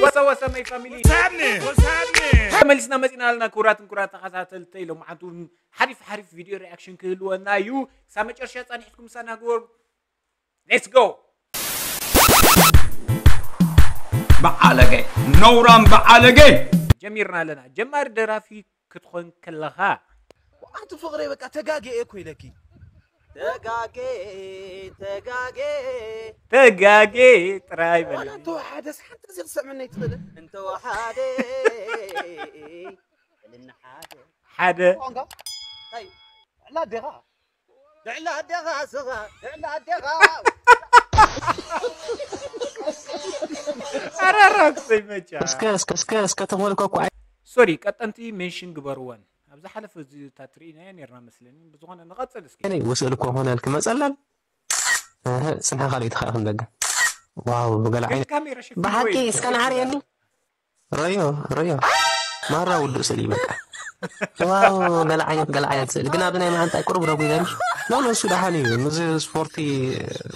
What's up, what's up, my family? What's happening? What's happening? ተመሊስና መፂና ኣለና። ክቡራትን ክቡራት ተኸታተልተይ፣ ሎማዓንቱ ሓሪፍ ሓሪፍ ቪድዮ ሪኣክሽን ክህልወና እዩ። ክሳብ መጨረሻ ፃኒሕትኩም ምሳና ግበሩ። Let's go። በዓለገ፣ ነውራም በዓለገ። ጀሚርና ኣለና። ጀማሪ ደራፊ ክትኾን ከለኻ። ኣንቲ ፍቕረይ፣ በቃ ተጋጌ እኮ ኢለኪ። ተጋጌ፣ ተጋጌ። ተጋጌ ጥራይ በል። ዋላ እንተወሓደስ ሓንቲ ግዜ ክትሰምዐኒ ኣይትኽእልን? እንተወሓደ፣ እልና ሓደ። ሓደ። ቋንቋ? እንታይ? ዕላ ኣዴኻ። ልዕሊ ኣዴኻ ስኻ፣ ልዕሊ ኣዴኻ። ኧረ ራክሰይ መቻ። እስከ፣ እስከ፣ እስከ፣ እስከ ተመልከኩ። ኣይ- ሶሪ፣ ቀጠንቲ ሜንሽን ግበርወን። ኣብ ዝሓለፈ እዚ እታ ትርኢናዮ ነርና መስለኒ። ብዝኾነ ንቐጽል እስኪ። እኔ ውስእል እኮ ሆነ ልክ መጸላል። እህ፣ ጽንሐ ካልእ ተኸእኽን ደገ። ዋው፣ ገለ ዓይነት። ካሜራ ሸፊንዎ ብሓቂ እዩ። እስከ ንዓርየኒ። ረዮ፣ ረዮ። ማራ ውዱእ ስእሊ በቃ። ዋው፣ ገለ ዓይነት፣ ገለ ዓይነት ስእሊ። ግን ኣብዚ ናይ መዓንጣይ ቁሩብ ረጒ ዘንድ። ኖ፣ ኖ፣ እሱ ደሓን እዩ። ምዚ ስፖርቲ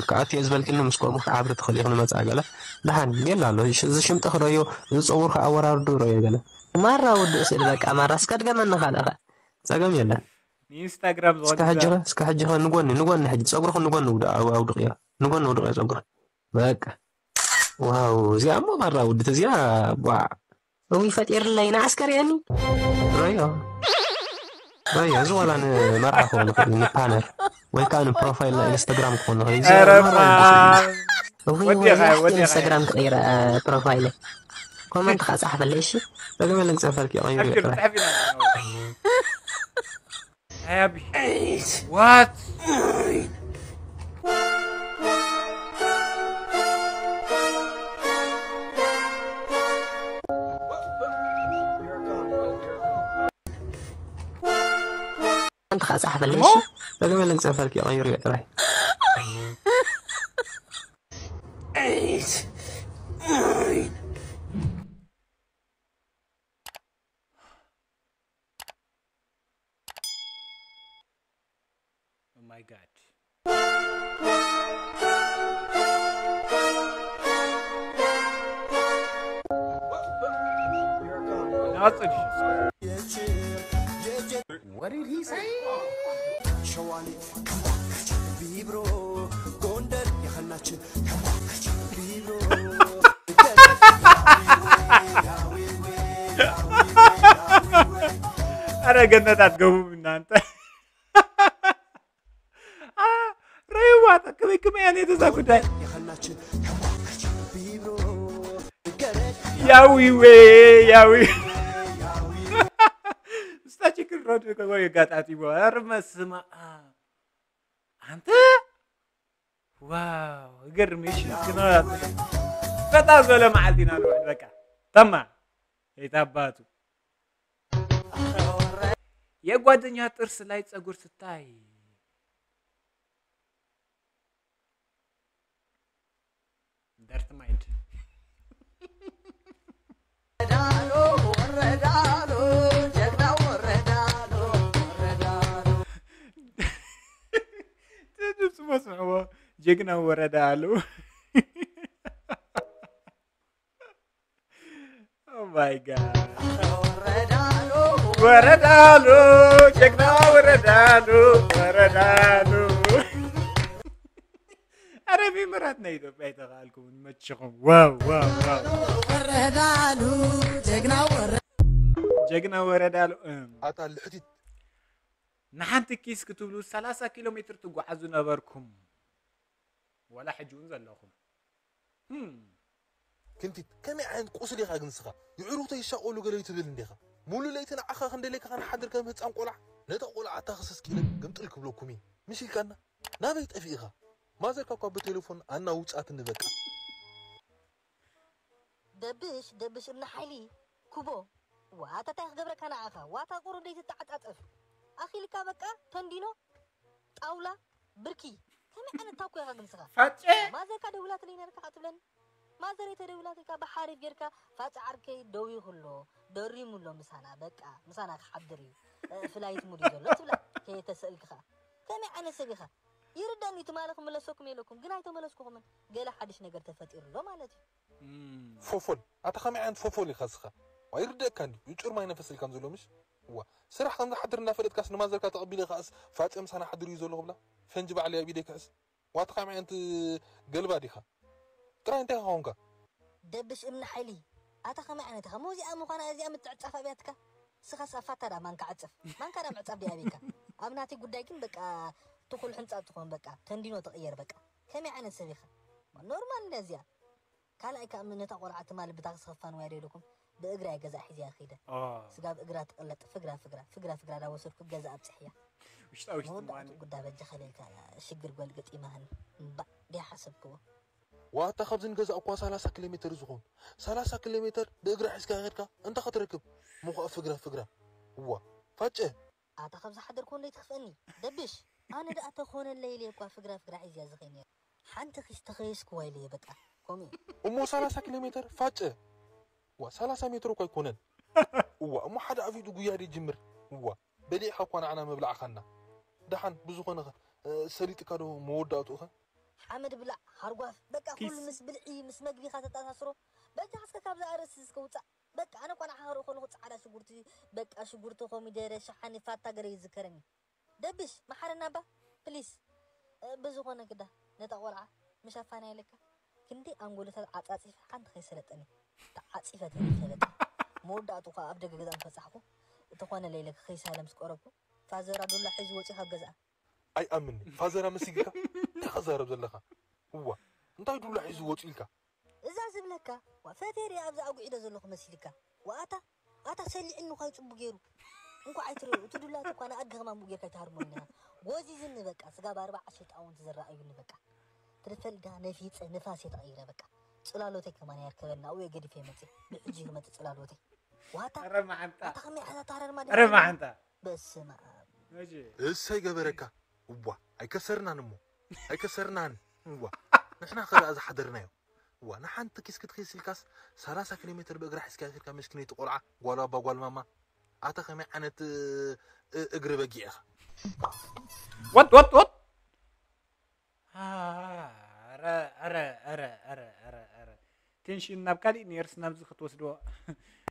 ክኣቲ እየ ዝበልክኒ ምስ ከምኡ ክዓብሪ ትኽእል ኢኹ ንመጽኣ ገለ። ደሓን፣ ጌላ ኣሎ። እዚ ሽምጥኽ ረዮ፣ እዚ ጸጉርካ ኣወራርዱ ረዮ ገለ። ማራ ውዱእ ስእሊ በቃ፣ ማራ እስከ ድገመኒ ካልእኸ። ጸገም የለን። ንኢንስታግራም እስከ ዝኾነ ሕጂ ኸ፣ እስከ ሕጂ ኸ ንጎኒ፣ ንጎኒ ሕጂ ጸጉርኹ ንጎኒ ውድ-፣ ኣው-፣ ኣውድቕዮ። ንጎኒ ውድቕዮ ጸጉር። በቃ። ዋው፣ እዚኣ እሞ ማራ ውድት እዚኣ፣ ቧዕ። እውይ፣ ፈጢርለይ፣ ንዓስከር እያኒ። ረዮ። ረዮ፣ እዚ ዋላ ንመርዓ ክኸውን ይኽእል እዩ፣ ንፓነር። ወይ ከዓ ንፕሮፋይል ናይ ኢንስታግራም ክኾን ይኽእል እዩ። እዚ ኧረ ማራ ውድት እዩ። ባ-፣ እውይ፣ ወዲኻ፣ እውይ፣ ወዲኻ። ኢንስታግራም ክቕይር፣ እ፣ ፕሮፋይል። ኮመንት ከዓ ጻሕፈለይ፣ እሺ? ጸገም የለን፣ ክጸፈልኪ፣ ቀይሩ፣ ኣሽር ይቕረ። ጻሕፊ። ኣይ፣ ኣቢ። What? ኣንቲ ኸዓ ጻሕፈለይ፣ እሞ? እሺ? ጸገም የለን፣ ክጸፈልኪ፣ ቀይሩ ጥራይ። Oh my God. What did he say? ሸዋሊት ቢብሮ ጎንደር የኸናችን ቢብሮ። ኧረ ገነት ኣትገቡም እናንተ። አ፣ ረይዋ፣ ከመይ፣ ከመይ እያ ነቲ እዛ ጉዳይ? ያዊዌ፣ ያዊ። ምስታ ችግር ሮድ ወይ ጋጣጢሞ። ኧረ መስማ፣ አ፣ ኣንተ፣ ዋው፣ ይገርም። እሺ፣ እስኪ ንራት። ፈታ ዝበለ መዓልቲ ኢና ንውዕል፣ በቃ። ተማ፣ የት ኣባቱ። የጓደኛ ጥርስ ላይ ጸጉር ስታይ። ደርት ማይንድ። ወረዳሉ፣ ወረዳሉ፣ ጀግና ወረዳሉ፣ ወረዳሉ። ድምፁ መስምዕዎ፣ ጀግና ወረዳሉ። Oh my God። ወረዳሉ፣ ጀግና ወረዳሉ፣ ወረዳሉ። ኣረ ሚምራት ናይ ኢትዮጵያ ኣይተኻልኩም፣ ይመችኹም። ዋው፣ ዋው፣ ዋው። ወረዳሉ፣ ጀግና ወረ-፣ ጀግና ወረዳሉ፣ እም። ኣታ ልሕቲት። ንሓንቲ ኪስ ክትብሉ ሰላሳ ኪሎ ሜትር ትጓዓዙ ነበርኩም። ዋላ ሕጂ እውን ዘለኹም። ህም። ክንቲት፣ ከመይ ዓይነት ቁስሊ ኢኻ ግን ንስኻ? የዕሩኽተይ ይሻቐሉ ገለ ይትብል እንዲኻ። ሙሉእ ለይቲ ንዓኻ ክንደልየካ ክንሓድር ከም ህፃን ቆልዓ፣ ነታ ቆልዓ ኣታ ክስስኪለ ግምጥል ክብለኩም እየ። ምሽ ኢልካና? ናበይ ጠፊእኻ? ማዘርካ እኳ ብቴሌፎን ኣናውጻትኒ በቃ። ደብሽ፣ ደብሽ እምኒ ሓይሊ፣ ኩቦ። ዋታ እንታይ ክገብረካ ንዓኻ? ዋታ ቁሩብ ደይትተዓጻጸፍ። ኣኺልካ በቃ፣ ተንዲኖ፣ ጣውላ፣ ብርኪ። ከመይ ዓይነት ታኮ ኢኻ ግን ንስኻ? ፋጨ! ማዘርካ ደዊላትለይ ነርካ ክትብለኒ? ማዘረይ ተደዊላትልካ ብሓሪፍ ጌርካ፣ ፋጨ ዓርከይ ደዊኹ ኣሎ፣ ደሪሙ ኣሎ ምሳና፣ በቃ፣ ምሳና ክሓድር እዩ። እ፣ ፍላይት ሙድ እዩ ዘሎ ትብላ፣ ከየተሰእልክኻ። ከመይ ዓይነት ሰብ ኢኻ? ይርደኒ፣ ትማሊ ክምለሰኩም የለኩም፣ ግን ኣይተመለስኩኹምን። ገለ ሓድሽ ነገር ተፈጢሩ ኣሎ ማለት እዩ። እም። ፎፎል፣ ኣታ ከመይ ዓይነት ፎፎል ኢኻ እስኻ? ዋ ይርደእካ እንዲ፣ ይጩር ማይ ነፈስ ኢልካም ዘሎ ምሽ? ዋ ስራሕ ከም ዝሓድር እናፈለጥካስ ንማዘርካ ተቐቢለ ከኣስ ፋጨ ምሳና ሓድር እዩ ዘሎ ክብላ? ፈንጂ ባዕለይ ኣብ ኢደይ ክሕስ? ዋ ኣታ ከመይ ዓይነት ገልባ ዲኻ? ጥራይ እንታይ ኾንካ? ደብሽ እምኒ ሓይሊ ኣታ ከመይ ዓይነት ኢኻ? መውዚኣ ምዃና እዚኣ ምትዕጻፍ ኣብያትካ? ስኻስ ኣፋታ ዳ ማንካ ዕጽፍ ማንካ ዳ ምዕጻፍ ዲያ ቤካ? ኣብ ናቲ ጉዳይ ግን በቃ ትኹል ሕንጻ ትኾን በቃ ተንዲኖ ትቕየር በቃ ከመይ ዓይነት ሰብ ኢኻ? ኖርማል እንደ እዚኣ ካልኣይ ካብ ነታ ቆልዓ ትማሊ ብታክሲ ክፋንዋ ዶ ኢልኩም ብእግራ እየ ገዛ ሒዘያ ከይደ። ስጋብ እግራ ትቕለጥ ፍግራ ፍግራ ፍግራ ፍግራ ዳወሰድኩ ገዛ ኣብፅሕያ። ውሽጣ ውሽጢ መወዳእቱ ጉዳ በጃ ከለልካ ሽግር ጓል ገጢማህኒ እምባእ ዲያ ሓሰብክዎ። ዋታ ካብዚ ንገዛ እኳ ሰላሳ ኪሎ ሜትር እዩ ዝኾን። ሰላሳ ኪሎ ሜትር ብእግራ ሒዝካ ከድካ እንታይ ክትረክብ? ምዃእ ፍግራ ፍግራ። እዋ ፋጨ። ኣታ ካብ ዝሓደርኩ እንደይ ትኽፍአኒ ደብሽ። ኣነ ደኣ ተኾነለይ ኢለ እኳ ፍግራ ፍግራ ሒዝያ ዝኸይድ ነይረ። ሓንቲ ኺስ ተኸየስክዋ ኢለ እየ በቃ። ከምኡ እዩ። እሞ ሰላሳ ኪሎ ሜትር ፋጨ። ዋ ሰላሳ ሜትር እኳ ኣይኮነን። እዋ እሞ ሓደ ኣፊጡ ጉያ ደይ ጅምር። እዋ በሊዕኻ እኳ ንዓና መብላዕኻና። ደሓን ብዝኾነ ኸ ሰሊጥካ ዶ መወዳእትኡ ኸ? ሓመድ ብላዕ ሃርጓፍ በቃ ኩሉ ምስ ብልዒ ምስ መግቢኻ ተጣሳስሮ። በጃ እስከ ካብዛ ኣርእስቲ እስከ ውፃእ። በቃ ኣነ እኳ ንዓኻ ርእ ከለኹ ፃዕዳ ሽጉርቲ በቃ ሽጉርቲ ኮሚደረ ሸሓኒ ፋታ ገለ ይዝከረኒ። ደብሽ መሓረና እባ ፕሊስ። ብዝኾነ ግዳ ነታ ቆልዓ ምሽ ኣፋንያ ኢለካ ክንደይ ኣንጎሎታት ዓፃፂፈ ሓንቲ ከይሰለጠኒ ተዓፂፈ ተሪፈ በቃ። መወዳእትኡ ከዓ ኣብ ደገ ገዛ ምስ በፃሕኩ እንተኾነ ለይለ ክኸይሳለ ምስ ቀረብኩ ፋዘራ ዱላ ሒዙ ወፂኡ ካብ ገዝኣ። ኣይኣምንን ፋዘራ መሲልካ እንታይ ኸዛረብ ዘለኻ? እዋ እንታይ ዱላ ሒዙ ወፂኡ ኢልካ? እዛ ዝብለካ ዋ ፈቴ ሪኣ ኣብዚ ኣጉዒዶ ዘለኹ መሲልካ ዋ ኣታ ኣታ ሰሊዕኒ ኳይ ጽቡ ገይሩ እንኳዕ ኣይትሪኦ እቲ ዱላት እኳ ንኣድጊ ከማን ብኡ ጌርካ ኣይትሃርሞኒ ኢኻ ጎዚዝኒ በቃ ስጋብ ኣርባዓ ሽጣውንቲ ዝረኣዩኒ በቃ ትርፈልዳ ነፊጸ ንፋስ እየ ተቐይረ በቃ ጽላሎተይ ከማን ያርከበና ኣብኡ ገዲፈ መጽእ ብሕጂ ክመጽእ ጽላሎተይ ዋታ ኧረ መዓንጣ ኣታ ከመይ ዓይነት ኣታረርማ ኧረ መዓንጣ በስመ ኣብ መቼ እሰይ ገበረካ እዋ ኣይከሰርናን እሞ ኣይከሰርናን እዋ ንሕና ከ ደኣ ዝሓደርናዮ እዋ ንሓንቲ ኪስ ክትኺስ ኢልካስ ሰላሳ ኪሎ ሜትር ብእግራ ሒዝካ ኺድካ መሽኪነይቲ ቆልዓ ጓል ኣባ ጓል ማማ ኣታ ከመይ ዓይነት እግሪ በጊዕ ኢኻ ወጥ ወጥ ወጥ ኧረ ኧረ ኧረ ኧረ ኧረ ኧረ ቴንሽን ናብ ካሊእ ኔርስ ናብዚ ክትወስድዎ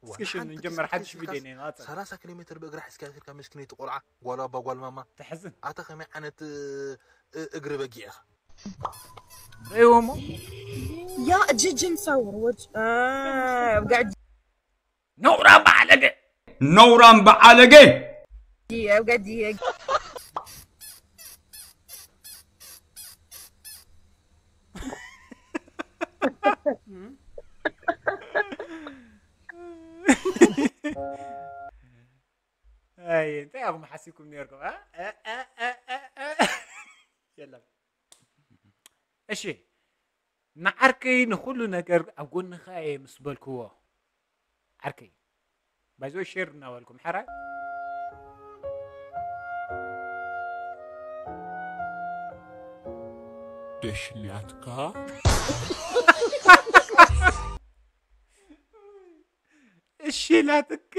እስኪ ሽን ንጀምር ሓድሽ ቪድዮ ኔ ንቐፅል ሰላሳ ኪሎ ሜትር ብእግራ ሒዝካ ኺድካ መሽኪነይቲ ቆልዓ ጓል ኣባ ጓል ማማ ተሕዝን ኣታ ከመይ ዓይነት እግሪ በጊዕ ኢኻ ርእይዎሞ يا جيجن صور وجه آه وقاعد ነውራም በዓለገ ነውራም በዓለገ دقيقة وقاعد دقيقة ኣይ እንታይ ኢኹም ሓሲብኩም ነርኩም የለም እሺ ንዓርከይ ንኹሉ ነገር ኣብ ጎንኻ እየ ምስ በልክዎ ዓርከይ ባይዞ ሼር እናበልኩም ሓራይ ደሽላትካ እሺ ላትካ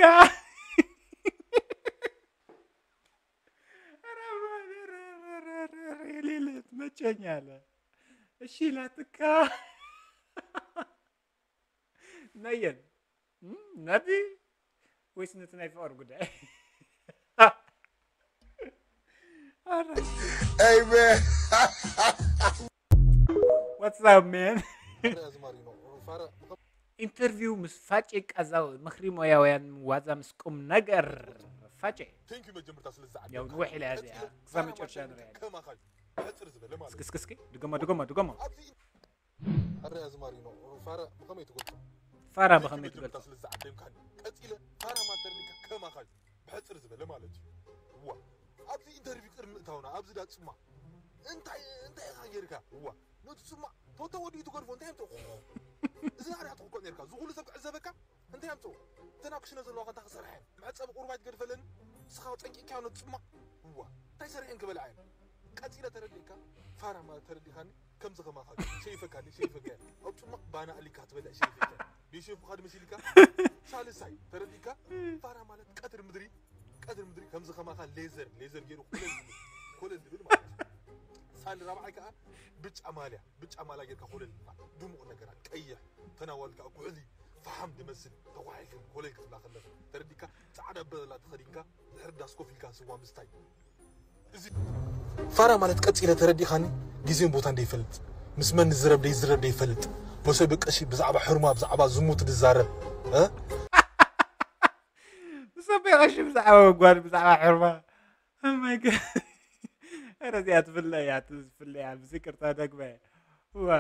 ሌለ ትመቸኛለ እሺ ላትካ ነየን ነቲ ወይስ ነቲ ናይ ፍቕሪ ጉዳይ Amen. What's up, man? ኢንተርቪው ምስ ፋጨ ቃዛዊ ምኽሪ ሞያውያን ዋዛ ምስ ቁም ነገር ፋጨ ያው ንውሕ ኢላ እዚኣ ክሳብ መጨረሻ ንሪኣ እስክስኪ ድገሞ ድገሞ ድገሞ ኣረ ኣዝማሪኖ ፋራ ብኸመይ ትገልጾ? ፋራ ብኸመይ ትገልጾ? ስለ ዝዓደምካኒ ቀጺለ ፋራ ማለት ተረዲካ ከማኻ እዩ ብሕጽር ዝበለ ማለት እዩ። እዋ ኣብዚ ኢንተርቪው ቅድሚ ምእታውና ኣብዚ ዳ ጽማ እንታይ እንታይ ኢኻ ጌርካ? እዋ ነቲ ጽማ ቶቶ ወዲኡ ትገድፎ እንታይ ኣምጽኦ? እዚ ናርያ ትኽኮ ኔርካ እዚ ኩሉ ሰብ ክዕዘበካ እንታይ ኣምጽኦ? እተን ኣብ ክሽነ ዘለዋ ከንታ ክሰርሐን መዕጸቢ ቁርባይ ትገድፈለኒ ንስኻ ጸንቂቅካዮ ነቲ ጽማ እዋ እንታይ ሰርሐን ክበልዓ እየን ቀጺለ ተረዲእካ ፋራ ማለት ተረዲእካኒ ከምዚ ከማኻ ሸይፈካኒ ሸይፈካ ኣብ ጽማቕ ባና ኣሊካ ትበልዕ ሸይፈካ ቢሸፍኻ ድመሲልካ ሳልሳይ ተረዲእካ ፋራ ማለት ቀትሪ ምድሪ ቀትሪ ምድሪ ከምዚ ከማኻ ሌዘር ሌዘር ገይሩ ኮለል ዝብል ኮለል ዝብል ማለት እዩ ሳል ራብዓይ ከዓ ብጫ ማልያ ብጫ ማልያ ጌርካ ኮለል ድሙቕ ነገራት ቀይሕ ተናዋልካ ኩሕሊ ፈሓ ድመስል ተጓሒፍን ኮለል ክትብላ ከለኻ ተረዲካ ጻዕዳ በላ ተኸዲንካ ድሕሪ ዳስ ኮፍ ኢልካ ስዋ ምስታይ። እዚ ፋራ ማለት ቀጺለ ተረዲኻኒ ግዜን ቦታን ደይፈልጥ ምስ መን ዝረብ ደይዝረብ ደይፈልጥ መሰብ ቀሺ ብዛዕባ ሕርማ ብዛዕባ ዝሙት ድዛረብ እ ብሰበይ ቀሺ ብዛዕባ ጓል ብዛዕባ ሕርማ ማይ ኧረ እዚኣ ትፍለ እያ ትፍለ እያ ብዚ ቅርታ ደግመ ዋ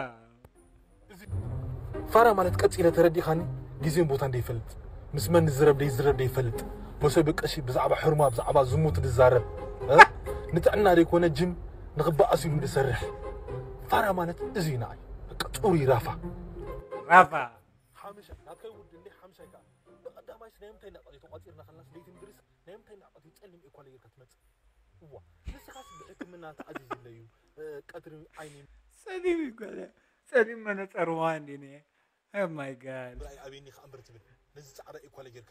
ፋራ ማለት ቀጺለ ተረዲኻኒ ግዜን ቦታን ደይፈልጥ ምስ መን ዝረብ ደይዝረብ ደይፈልጥ መሰብ ቀሺ ብዛዕባ ሕርማ ብዛዕባ ዝሙት ድዛረብ እ ንጥዕና ደይኮነ ጅም ንኽበኣስ ኢሉ ድሰርሕ ፋራ ማለት እዚ እዩ ንዓይ በቃ ጽሩይ ራፋ ራፋ ሓምሻ ናትካይ ውድ እንዴ ሓምሻይ ከኣ ብቐዳማይስ ናይ ምንታይ ናቕሊ ተቋጺርና ከለናስ ለይቲ ምድርስ ናይ ምንታይ ናቕሊ ጸሊም ኢኳለ ጌርካ ትመጽእ እዋ ንስኻስ ብሕክምና ተኣዚዝለዩ ቀትሪ ዓይኒ ጸሊም ይጓለ ጸሊም መነጸር ዋ እንዴ ነ ማይ ጋድ ብራይ ኣብኒ ከኣ እምበር ትብል ነዚ ጻዕዳ ኢኳለ ጌርካ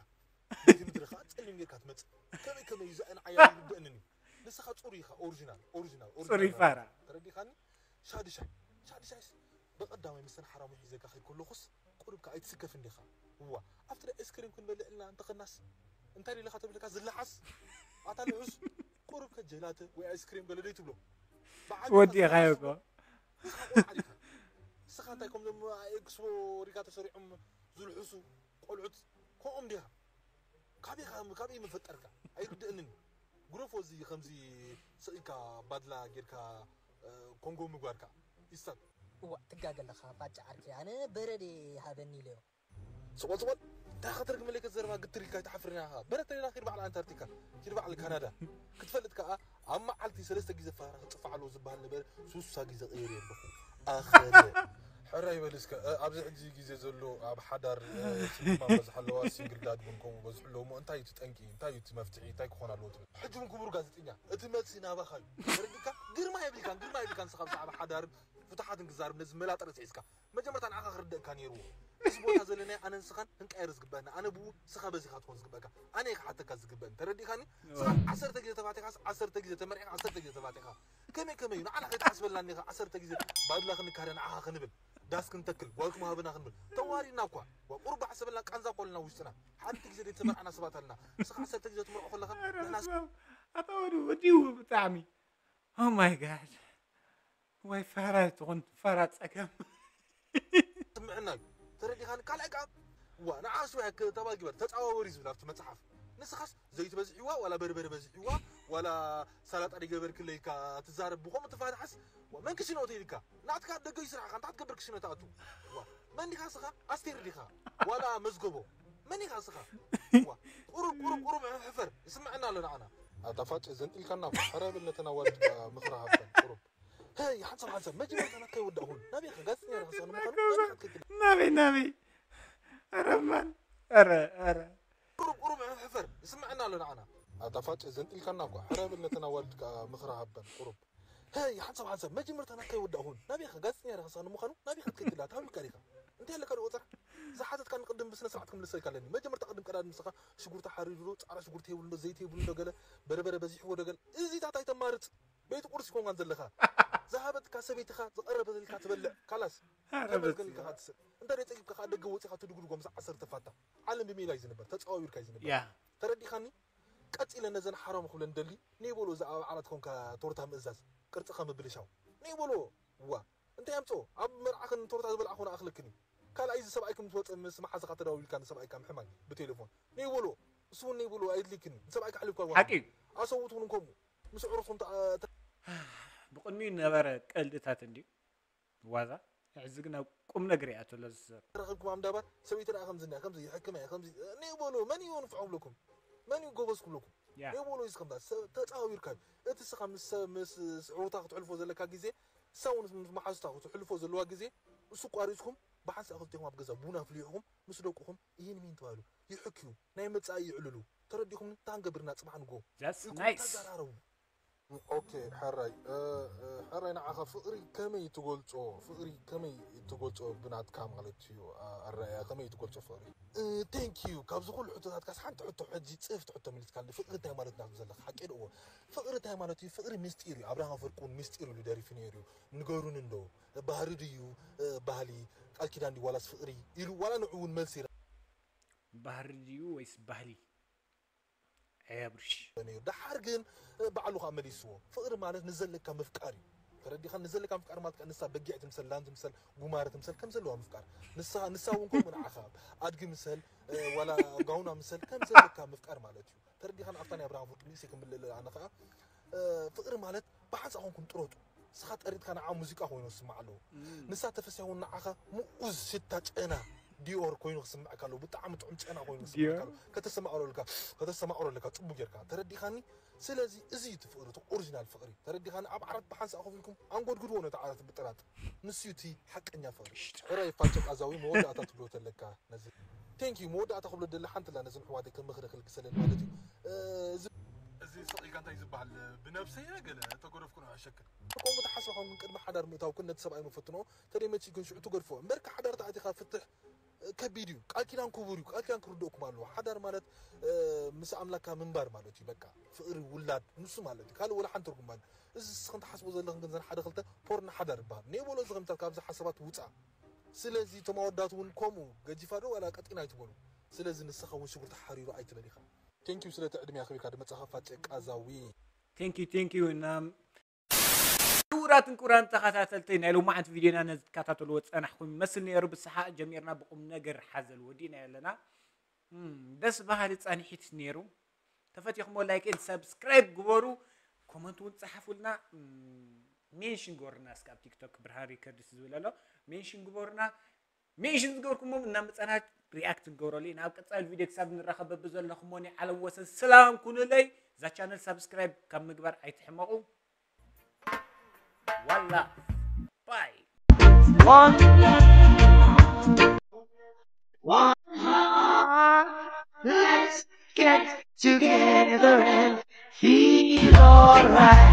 ነዚ ምድሪ ከኣ ጸሊም ጌርካ ትመጽእ ከመይ ከመይ እዩ ዘእን ዓያ ይርድአንን እዩ ንስኻ ጽሩይ ኢኻ ኦሪጂናል ኦሪጂናል ጽሩይ ፋራ ተረዲኻኒ ሻድሻይ ሻድሻይስ ብቐዳማይ ምስተን ሓራሙ ሒዘካ ከይከለኹስ ቁሩብ ከኣ ኣይትስከፍ እንዲኻ እዋ ኣብቲ ናይ ኣይስክሪም ክንበልዕ ኢልና እንተኸናስ እንታይ ኢልካ ተብልካ ዝለሓስ ኣታ ልሑስ ቁሩብ ከጀላተ ወይ ኣይስክሪም ገለ ደይ ትብሎ ወዲእኻዮ እኮ ንስኻ እንታይ ከምዞም ኤክስፖ ሪካ ተሰሪዖም ዝልሕሱ ቆልዑት ከምኦም ዲኻ ካበይ ካበይ መፈጠርካ ኣይርድእንን ግረፎ እዚ ከምዚ ስኢልካ ባድላ ጌርካ ኮንጎ ምግባርካ ይሳት እዋ ትጋገ ኣለኻ ባጫ ዓርከይ ኣነ በረድ ሃበኒ ኢለዮ ስቆል ስቆል እንታይ ከተርግመለይ ከዘረባ ግትር ኢልካ ኣይትሓፍርን ኢኻ በረድ ተሌላ ኪድ በዓል ኣንታርክቲካ ኪድ በዓል ካናዳ ክትፈልጥ ከኣ ኣብ መዓልቲ ሰለስተ ግዜ ፋራ ክጽፋዕ ኣለዎ ዝበሃል ነበረ ሱሳ ግዜ ቀይር ኣለኹ ኣኸለ ሕራይ በል እስከ ኣብዚ ሕጂ ግዜ ዘሎ ኣብ ሓዳር ስልማን በዝሓ ኣለዋ ሲንግል ዳድ እውን ከምኡ በዝሑ ኣለዎ እሞ እንታይ እዩ እቲ ጠንቂ እንታይ እዩ እቲ መፍትሒ እንታይ ክኾን ኣለዎ ትብል ሕጂ እውን ክቡር ጋዜጠኛ እቲ መልሲ ናባኻ እዩ ተረዲካ ግርማ የብልካን ግርማ የብልካን ንስኻ ብዛዕባ ሓዳርን ፍትሓትን ክዛርብ ነዚ መላጠ ርእሲ ሒዝካ መጀመርታ ንዓኻ ክርደእካ ነይርዎ እዚ ቦታ ዘለናዮ ኣነ ንስኻን ክንቀየር ዝግበአና ኣነ ብኡ ንስኻ በዚኻ ትኾን ዝግበእካ ኣነ እየ ክሓተካ ዝግበእኒ ተረዲኻኒ ንስኻ ዓሰርተ ግዜ ተፋቲኻስ ዓሰርተ ግዜ ተመርዒኻ ዓሰርተ ግዜ ተፋቲኻ ከመይ ከመይ እዩ ንዓና ከይትሓስበልና እኒኻ ዓሰርተ ግዜ ባድላ ክንካደ ንዓኻ ክንብል ዳስ ክንተክል ጓል ክመሃብና ክንብል ተዋሪድና እኳ ቁሩብ ባሕ ሰበልና ቃንዛ እኳ ኣለና ውሽጥና ሓንቲ ግዜ ዘይተመርዓና ሰባት ኣለና ንስኻ ዓሰርተ ግዜ ትምርዖ ከለኻ ንሕና ኣታ ወዲ ወዲው ብጣዕሚ ኦ ማይ ጋድ ወይ ፋራ ትኾን ፋራ ጸገም ስምዕና እዩ ተረዲኻኒ ካልኣይ ከዓ ዋ ንዓሱ ተባጊበር ተፃዋወር እዩ ዝብል ኣብቲ መፅሓፍ ንስኻስ ዘይቲ በዚሕዋ ዋላ በርበረ በዚሕዋ ዋላ ሳላጣ ዲገበርክለይካ ትዛረብ ብኸምኡ ትፋትሓስ መን ክሽኖ ተይልካ ናትካ ደገ ይስራሕካ እንታይ ትገብር ክሽኖ ተኣቱ መን ዲኻ ስኻ ኣስቴር ዲኻ ዋላ መዝገቦ መን ኢኻ ስኻ ቁሩብ ቁሩብ ቁሩብ ሕፈር ይስምዐና ኣሎ ንዓና ኣጣፋጭ ዘንጢልካና ሕረ ብል ነተን ኣዋልድ ምኽሪ ሃብተን ቁሩብ ሄይ ሓንሳብ ሓንሳብ መጀመርታ ናትካ ይወዳእ ኩሉ ናበይ ኢኻ ጋዜጠኛ ኢኻ ንሳ ንምዃኑ ናበይ ኢኻ ትክክል ናበይ ናበይ ኧረ ማን ኧረ ኧረ ቁሩብ ቁሩብ ሕፈር ይስምዐና ኣሎ ንዓና ኣጣፋጭ ዘንጢልካና እኳ ሕረ ብል ነተን ኣዋልድ ከዓ ምኽሪ ሃበን ቁሩብ ሄይ ሓንሳብ ሓንሳብ መጀመርታ ናትካ ይወዳእ ኩሉ ናበይ ኢኻ ጋዜጠኛ ኢኻ ንሳ ንምዃኑ ናበይ ኢኻ ትክክል ኣታ ሃብልካ ዲኻ እንታይ ኣለካ ዶ ቆፀራ ዝሓተትካ ንቅድም ብስነ ስርዓት ክምልሰልካ ኣለኒ መጀመርታ ቅድም ቀዳድም ንስኻ ሽጉርቲ ሓሪሩ ዶ ፃዕዳ ሽጉርቲ የብሉ ዶ ዘይቲ የብሉ ዶ ገለ በርበረ በዚሕዎ ዶ ገለ እዚታት ኣይተማርፅ ቤት ቁርሲ ኮንካን ዘለኻ ዝሃበትካ ሰበይትኻ ዝቐረበልካ ትበልዕ ካላስ ተመስገን ኢልካ ትስእ እንተ ደይ ፀጊብካ ከዓ ደገ ወፂኻ ትድጉድጎ ምስ ዓሰርተ ፋታ ዓለም ብሜላ እዩ ዝንበር ተፃዋዊርካ እዩ ዝንበር ያ ተረዲኻኒ ቀፂለ ነዘን ሓራሙ ክብለን ደሊ ነይ በሎ እዛ ኣብ ዓራት ኮንካ ቶርታ ምእዛዝ ቅርፅኻ ምብልሻው ነይ በሎ ዋ እንታይ ኣምፅኦ ኣብ መርዓኽን ቶርታ ዝበልዓ ኮነ ኣኽለክን እዩ ካልኣይ እዚ ሰብኣይክን ምስ ወፀ ምስ መሓዝኻ ተዳዊልካ ንሰብኣይካ ምሕማይ ብቴሌፎን ነይ በሎ እሱ እውን ነይ በሎ ኣይድልይክን እዩ ንሰብኣይካ ኣሕሊፍካ ሓቂ እዩ ኣሰውት እውን ከምኡ ምስ ዕሩስኹም ብቕድሚኡ ነበረ ቀልድታት እንድዩ ዋዛ ሕዚ ግን ኣብ ቁም ነገር እያ ተሎ ዝሰር ረኽብኩም ኣብ እንዳባት ሰበይቲ ደኣ ከምዚ እንዳ ከምዚ ይሕክም እያ ከምዚ ነይ በሎ መን እዩ ንፍዖ ብለኩም መን እዩ ጎበዝ ክብለኩም ያ ነይ በሎ እዩ ከምዛ ተፃዊርካ እዩ እቲ ስኻ ምስ ምስ ዕሩታ ክትሕልፎ ዘለካ ግዜ ሳውን ምስ መሓዙታ ክትሕልፎ ዘለዋ ግዜ እሱ ቋሪፅኩም ብሓንሳእ ክልቲኹም ኣብ ገዛ ቡና ፍሊሕኹም ምስ ደቅኹም ይህን ሚን ትባሉ ይሕክዩ ናይ መፃኢ ይዕልሉ ተረዲኹም እንታይ ክንገብርና ፅባሕ ንጎ ዛስ ኢልኩም ናይስ ተዘራረቡ ኦኬ ሕራይ እ፣ እ፣ ሕራይ ንዓኻ ፍቕሪ ከመይ ትገልጾ ፍቕሪ ከመይ ትገልጾ ብናትካ ማለት እዩ ኣ- ኣረኣያ ከመይ ትገልጾ ፍቕሪ ቴንክ ዩ ካብዚ ኩሉ ሕቶታትካስ ሓንቲ ሕቶ ሕጂ ፅፍቲ ሕቶ ሚሊስካኒ ፍቕሪ እንታይ ማለት ናቱ ዘለካ ሓቂ ደዎ ፍቕሪ እንታይ ማለት እዩ ፍቕሪ ምስጢር እዩ ኣብርሃም ኣፈወርቂ እውን ምስጢር ኢሉ ደሪፉ ነይሩ እዩ ንገሩን እንዶ ባህሪ ድዩ እ፣ ባህሊ ቃል ኪዳን ድዩ ዋላስ ፍቕሪ ኢሉ ዋላ ንዑ እውን መልሲ ይረ- ባህሪ ድዩ ወይስ ባህሊ? ኣይ ኣብርሽ። እዩ። ደሓር ግን ባዕሉ ከዓ መሊስዎ። ፍቕሪ ማለት ንዘለካ ምፍቃር እዩ። ተረዲኻ? ንዘለካ ምፍቃር ማለት ከዓ ንሳ በጊዕ ትምሰል፣ ላም ትምሰል፣ ጉማረ ትምሰል ከም ዘለዋ ምፍቃር፣ ንሳ ንሳ እውን ከምኡ ንዓኻ ኣድጊ ምሰል፣ ዋላ ጋውና ምሰል ከም ዘለካ ምፍቃር ማለት እዩ። ተረዲኻ? ንኣብታ ናይ ኣብርሃም ፍርቂ ንእሽተይ ክምልእ ኣነ ከዓ ፍቕሪ ማለት ብሓንሳእ ኮንኩም ጥረጡ። ንስኻ ጠሪጥካ ንዓ ሙዚቃ ኮይኑ ክስማዕ ኣለዎ። ንሳ ተፈስያ እውን ንዓኻ ምኡዝ ሽታ ጨና ዲኦር ኮይኑ ክስምዐካ ኣለዎ። ብጣዕሚ ጥዑም ጨና ኮይኑ ክስምዐካ ኣለዎ። ከተሰማቕሮ ኣለካ፣ ከተሰማቕሮ ኣለካ ጽቡቅ ጌርካ። ተረዲኻኒ? ስለዚ እዚ እዩ እቲ ፍቕሪ፣ እቲ ኦሪጂናል ፍቕሪ። ተረዲኻኒ? ኣብ ዓራት ብሓንሳእ ኮፍ ኢልኩም ኣንጎድጉድዎ ነቲ ዓራት ብጥራጥ። ንሱ እዩ እቲ ሓቀኛ ፍቕሪ። ሕራይ ፋጨ ቃዛዊ መወዳእታ ትብሎ ተለካ ነዚ። ቴንክ ዩ። መወዳእታ ክብሎ ደለ ሓንቲ ላ ነዚ ንሕዋተይ ከም ምኽሪ ክልግሰለን ማለት እዩ። እዚ እዚ ስቕ ኢልካ እንታይ ዝበሃል ብነብሰይ ገለ ተገደፍኩ ነው ኣሸክል ከምኡ ተሓስባ ኸውን ቅድሚ ሓዳር ምእታውክን ነቲ ሰብኣይ መፈትኖ ተደይ መጺእክን ሽዑ ትገድፎ እምበርካ ሓዳር ተኣቲኻ ፍትሕ ከቢድ እዩ። ቃል ኪዳን ክቡር እዩ። ቃል ኪዳን ክርድእኩም ኣለዎ። ሓዳር ማለት ምስ ኣምላካ ምንባር ማለት እዩ። በቃ ፍቕሪ ውላድ ንሱ ማለት እዩ። ካልእ ወላ ሓንቲ ትርጉም ማለት እዚ ስኽን ትሓስቦ ዘለኽን ግን ዘን ሓደ ክልተ ፖርን ሓዳር ይበሃል። ኔበሎ ዝኽምተል ካብዚ ሓሳባት ውፃ። ስለዚ እቶም ኣወዳት እውን ከምኡ ገጂፋ ዶ ዋላ ቀጢን ኣይትበሉ። ስለዚ ንስኻ እውን ሽጉርቲ ሓሪሩ ኣይትበል ኢኻ። ቴንኪዩ ስለቲ ዕድሜ ኣኽቢርካ ድመፃኻ ፋጨ ቃዛዊ። ቴንኪዩ ቴንኪዩ እና ክቡራትን ክቡራን ተኸታተልተይ ናይ ሎማዓንቲ ቪድዮና ነዚ ትከታተልዎ ዝፀናሕኩም ይመስል ነይሩ። ብሰሓቅ ጀሚርና ብቁም ነገር ሓዘል ወዲእና ኣለና። እም፣ ደስ በሃሊ ፃንሒት ነይሩ። ተፈቲኹሞ ላይክ ኤንድ ሳብስክራይብ ግበሩ። ኮመንት እውን ፀሓፉልና። እም፣ ሜንሽን ግበሩና እስከ ኣብ ቲክቶክ ብርሃን ሪከርድስ ዝብል ኣሎ። ሜንሽን ግበሩና። ሜንሽን ዝገበርኩሞም እናመፀና ሪኣክት ንገብረሉ ኢና። ኣብ ቀፃሊ ቪድዮ ክሳብ ንራኸብ በብዘለኹሞ ናይ ዓለም ወሰን ሰላም ኩኑለይ። እዛ ቻነል ሳብስክራይብ ካብ ምግባር ኣይትሕመቑ። ዋላ ባይ። One love, one heart. Let's get together and feel alright.